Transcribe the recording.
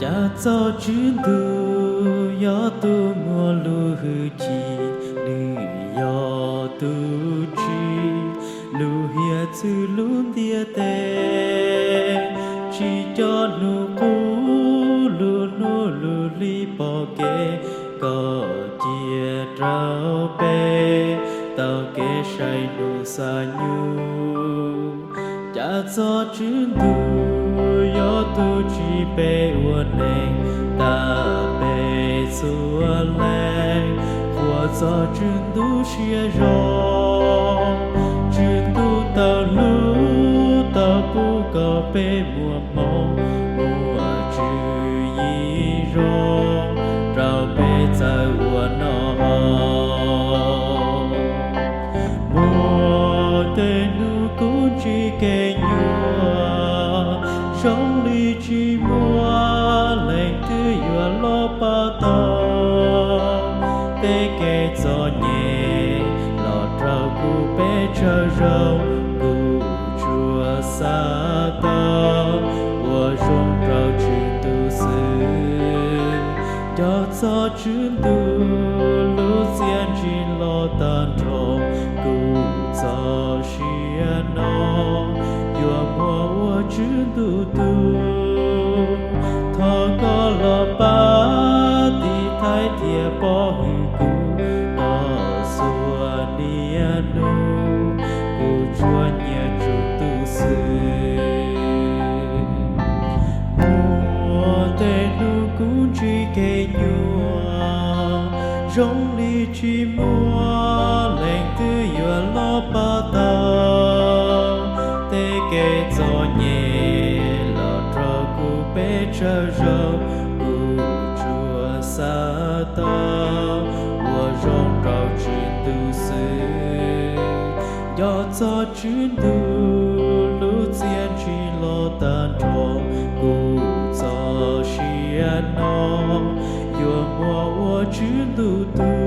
Cas txog Tswv Ntuj yog tus muaj lub hwj chim, nws yog tus tsim lub hiav txwv lub ntiaj teb, tsim cov hnub qub lub hnub lub hli pom kev kom cia rau peb tau kev saib hnub xav nyoog. Cas txog Tswv Ntuj yog tus tsim peb ua neeg tas peb txhua leej, qhuas txog Tswv Ntuj siab zoo. Tswv Ntuj tau hlub tau pub kom peb muaj hmoo muaj tswv yim zoo rau peb txawj ua noj haus. Muaj tej hnub kuv ntsib kev nyuaj, zoo li tsis muaj leej twg yuav los pab tau. Tej kev txom nyem los rau kuv peb tsawg zaus, kuv tsuas xav tau ua zoo rau Tswv Ntuj xwb. Nco txog Tswv Ntuj lub txiaj ntsig los tag nrho, kuv txoj sia no yuav muab ua Tswv Ntuj tug. Thov koj los pab tiv thaiv thiab pov hwm kuv txhua niaj hnub, kuv tsuas nyiam Tswv Ntuj xwb. Muaj tej hnub kuv ntsib kev nyuaj, zoo li tsis muaj leej twg yuav los pab tau. Tej kev txom nyem los rau kuv peb tsawg zaus, kuv tsuas xav tau ua zoo rau Tswv Ntuj xwb. Nco txog Tswv Ntuj lub txiaj ntsig los tag nrho, kuv txoj sia no yuav muab ua Tswv Ntuj tug.